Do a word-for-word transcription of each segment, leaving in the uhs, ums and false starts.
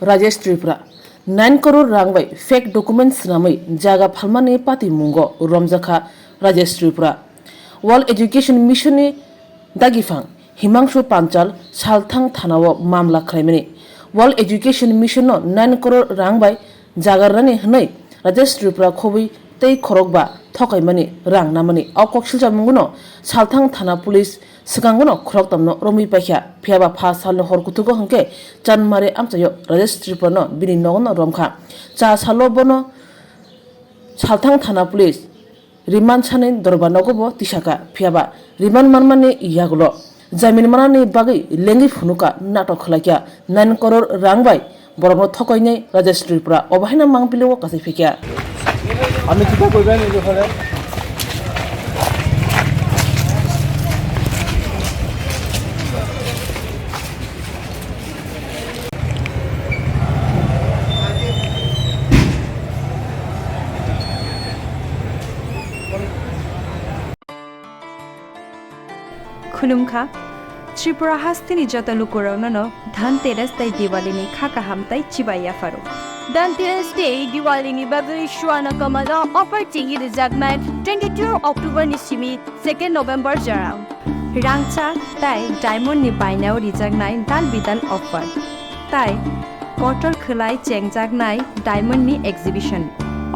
Rajesh Tripura nine crore rang bai fake document swnamwi jaga phalmani patimungo romjakha Rajesh Tripura. World Education Mission ni dagiphang Himangshu Panchal salthang thanao mamla khlaimani. World Education Mission no nine crore rang bai jaga rwnani hwnwi Rajesh Tripura khobwi tei khorokba thokaimani rang namani. O kok silchamungono salthang thana police swkangono khoroktamno romwi paikha. Phiyaba pha salni hor kuthugo hwnkhe Chanmari amchaio Rajesh Tripurano bini nogono romkha. Cha salo bono salthang thana police remand sani dorba nogobo tisaka. Phiyaba remand manmani yagulo jamin manani bagwi lengwi phunuka natok khlaikha. Nine crore rang bai borokno thokoinai Rajesh Tripura obo haino mangpili o kasai phikya. আমি কিতা কইবা নিজে ওখানে? Khulumkha, Tripura hasteni joto lukurokno no Dhanteras tei Diwali ni kha kaham tei chibai yapharo. Dhanteras tei Diwali ni bagwi Swarna Kamal o offer chengwi rijaknai twenty two October ni simi second November jorao. Rangchak tei diamond ni bainao rijaknai dal bidal offer. Tai kotor khwlai chengjaknai diamond ni exhibition.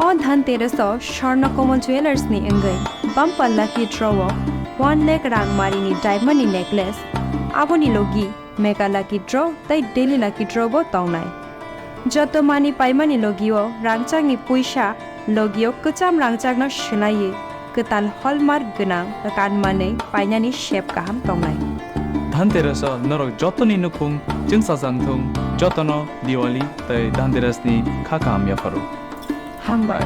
O Dhanteras o Swarna Kamal Jewellers ni wngwi bumper lucky draw o one lakh rang mari ni diamond ni necklace, aboni logi mega lucky draw tei daily lucky draw bo tongnai. Joto mani paimani logio rangchakni puisa, logio kwcham rangchakno swlaiwi kwtal hallmark gwnang kanmanwi painani sep kaham tongnai. Dhanteras o norok jotoni nukhung chwngsajak thung, jotono Diwali tei Dhanteras ni kha kaham yapharo. Hambai.